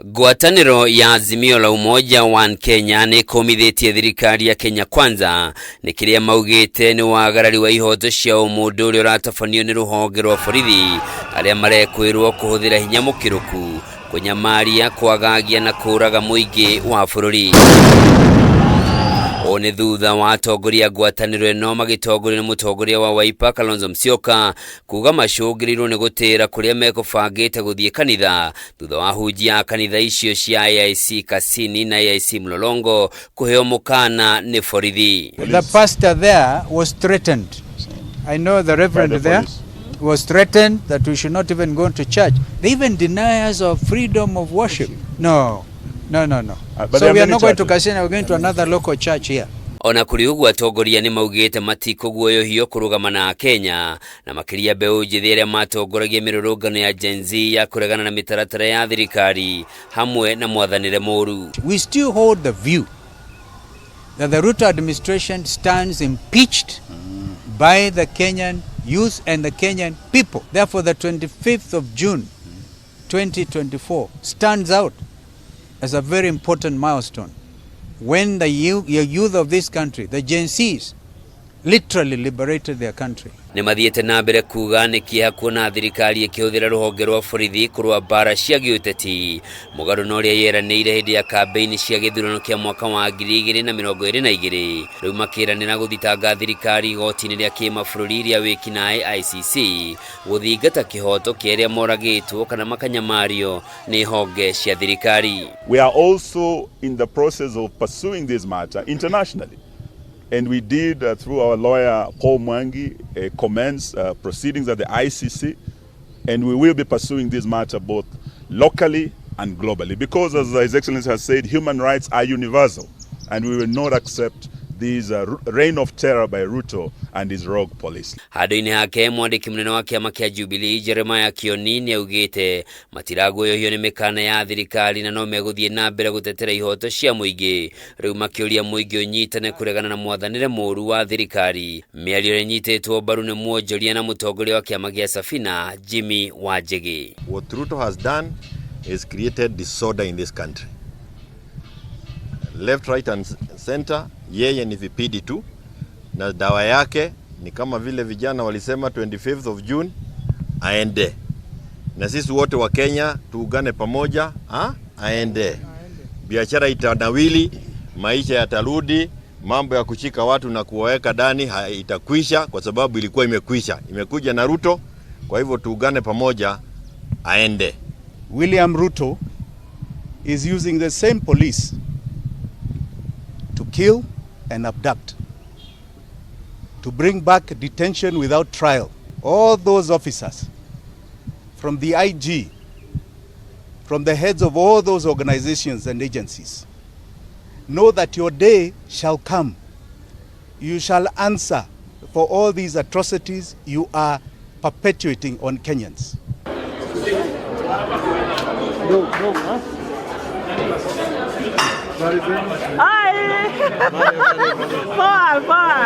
Ngwatanĩro ya Azimio la Umoja One Kenya nĩ ĩkũmithĩtie thirikari ya Kenya Kwanza nĩ kĩrĩa maugĩte nĩ wagarari wa ihoto cia ũmũndũ ũrĩa ũratabanio nĩ rũhonge rwa borithi arĩa marekwĩrwo kũhũthĩra hinya mũkĩrũku kũnyamaria, kwagagia na kũraga mũingĩ wa bũrũri. Ũũ nĩ thutha wa atongoria a ngwatanĩro ĩno magĩtongorio nĩ mũtongoria wa Wiper Kalonzo Musyoka kuga macũngĩrĩirwo nĩ gũtĩra kũrĩa mekũbangĩte gũthiĩ kanitha thutha wa hunjia a kanitha icio cia AIC Kasini na AIC Mlolongo kũheo mũkana nĩ borithi. The pastor there was threatened. I know the reverend the there police. Was threatened that we should not even go to church. They even deny us of freedom of worship. No, no, no, no. But So there are we are many not going to churches. Kasina, we're going to another local church here. Ona kũrĩ ũguo, atongoria nĩ maugĩte matikũguoyohio kũrũgama na Kenya na makĩria mbeũ njĩthĩ arĩa matongoragia mĩrũrũngano ya Gen Z ya kũregana na mĩtaratara ya thirikari hamwe na mwathanĩre mũru. We still hold the view that the Ruto administration stands impeached by the Kenyan youth and the Kenyan people. Therefore, the 25th of June 2024 stands out as a very important milestone when the youth of this country, the Gen Zs, literally liberated their country. Nĩ mathiĩte na mbere kuga nĩ kĩeha kuona thirikari ĩkĩhũthĩra rũhonge rwa borithi kũrũa mbara cia gĩũteti mũgarũ na ũrĩa yeranĩire hĩndĩ ya kambĩini cia gĩthurano kĩa mwaka wa 2022. Rĩu makĩranĩra gũthitanga thirikari igoti-inĩ rĩa kĩmabũrũri rĩa wĩkinaĩ ICC gũthingata kĩhoto kĩa arĩa moragĩtwo kana makanyamario nĩ honge cia thirikari. We are also in the process of pursuing this matter internationally. And we did, through our lawyer Paul Mwangi, commence proceedings at the ICC. And we will be pursuing this matter both locally and globally. Because, as His Excellency has said, human rights are universal. And we will not accept this reign of terror by Ruto and his rogue police. Handũ-inĩ hake, mwandĩki mũnene wa kĩama kĩa Jubilee Jeremiah Kioni nĩ augĩte matiraguoyohio nĩ mĩkana ya thirikari na no megũthiĩ na mbere gũtetera ihoto cia mũingĩ, rĩu makĩũria mũingĩ ũnyitane kũregana na mwathanĩre mũru wa thirikari, mĩario ĩrĩa ĩnyitĩtwo mbaru nĩ mwonjoria na mũtongoria wa kĩama gĩa Safina Jimmy Wanjigi. What Ruto has done is created disorder in this country. Left, right and center, yeye ni vipindi tu, na dawa yake ni kama vile vijana walisema 25th of June aende, na sisi wote wa Kenya tuungane pamoja ha? Aende, biashara itanawiri, maisha yatarudi, mambo ya kushika watu na kuwaweka ndani itakwisha, kwa sababu ilikuwa imekwisha, imekuja na Ruto. Kwa hivyo tuungane pamoja, aende. William Ruto is using the same police to kill and abduct, to bring back detention without trial. All those officers, from the IG, from the heads of all those organizations and agencies, know that your day shall come. You shall answer for all these atrocities you are perpetuating on Kenyans. No, no, huh? Hi. Poa, poa.